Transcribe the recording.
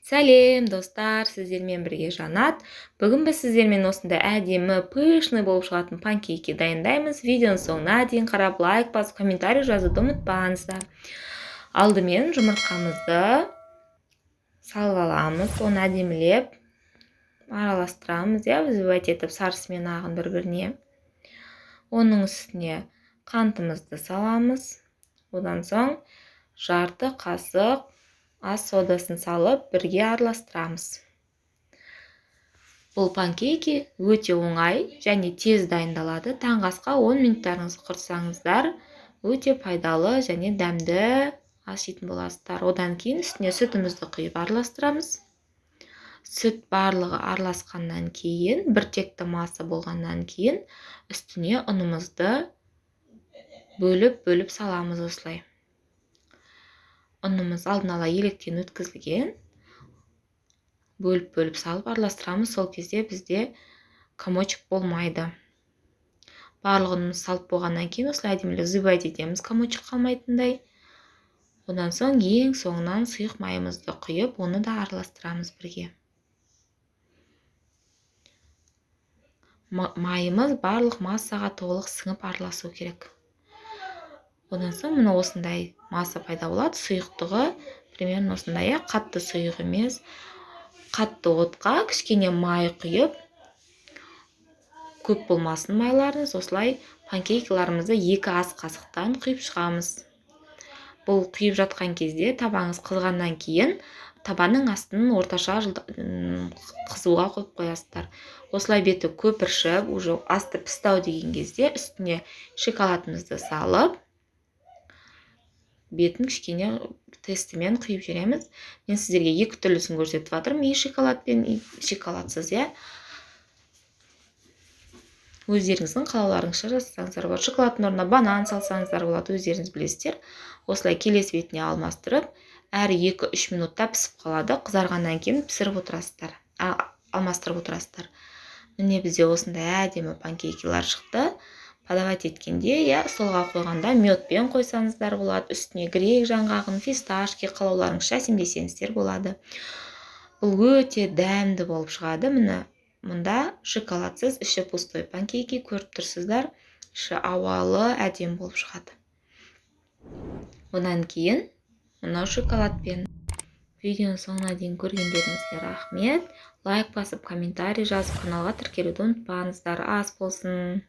Сәлем, достар! Сіздермен бірге Жанат. Бүгін біз сіздермен осындай әдемі, пышный болып шығатын панкейки дайындаймыз. Видеоның соңына дейін қарап, лайк басып, комментарий жазуды ұмытпаңыздар. Алдымен жұмыртқамызды салып аламыз, оны әдемілеп араластырамыз, иә, взбивать етіп сарысы мен ағын бір-біріне. Оның үстіне қантымызды саламыз. Одан соң жарты қасық ас содасын салып, бірге араластырамыз. Бұл панкейки өте оңай және тез дайындалады. Таңғы асқа 10 минуттарыңызды құртсаңыздар, өте пайдалы және дәмді ас жейтін боласыздар. Одан кейін үстіне сүтімізді құйып араластырамыз. Сүт барлығы араласқаннан кейін, бір текті масса болғаннан кейін, үстіне ұнымызды бөліп-бөліп саламыз осылай. Ұнымыз алдын ала електен өткізілген. Бөліп-бөліп салып араластырамыз. Сол кезде бізде комочек болмайды. Барлық ұнымызды салып болғаннан кейін осылай әдемілеп взбивать етеміз, комочек қалмайтындай. Одан соң ең соңынан сұйық майымызды құйып, оны да араластырамыз бірге. Майымыз барлық массаға толық сіңіп араласу керек. Одан соң міне осындай масса пайда болады. Сұйықтығы примерно осындай, иә, қатты сұйық емес. Қатты отқа кішкене май құйып, көп болмасын майларыңыз, осылай панкейкаларымызды 2 ас қасықтан құйып шығамыз. Бұл құйып жатқан кезде табаңыз қызғаннан кейін табаның астын орташа қызуға қойып қоясыздар. Осылай беті көпіршіп, уже асты пісті ау деген кезде үстіне шоколадымызды салып, бетін кішкене тестімен құйып жібереміз. Мен сіздерге екі түрлісін көрсетіп жатырмын, и шоколадпен, и шоколадсыз, иә. Өздеріңіздің қалауларыңызша жасасаңыздар болады. Шоколадтың орнына банан салсаңыздар болады, өздеріңіз білесіздер. Осылай келесі бетіне алмастырып, әр 2-3 минутта пісіп қалады. Қызарғаннан кейін пісіріп отырасыздар, алмастырып отырасыздар. Міне бізде осындай әдемі панкейкилар шықты. Подавать еткенде, иә, столға қойғанда медпен қойсаңыздар болады, үстіне грек жаңғағын, фисташки, қалауларыңызша әсемдесеңіздер болады. Бұл өте дәмді болып шығады. Міне мұнда шоколадсыз, іші пустой панкейки, көріп тұрсыздар, іші ауалы, әдемі болып шығады. Одан кейін мынау шоколадпен. Видеоның соңына дейін көргендеріңізге рахмет. Лайк басып, комментарий жазып, каналға тіркелуді ұмытпаңыздар. Ас болсын.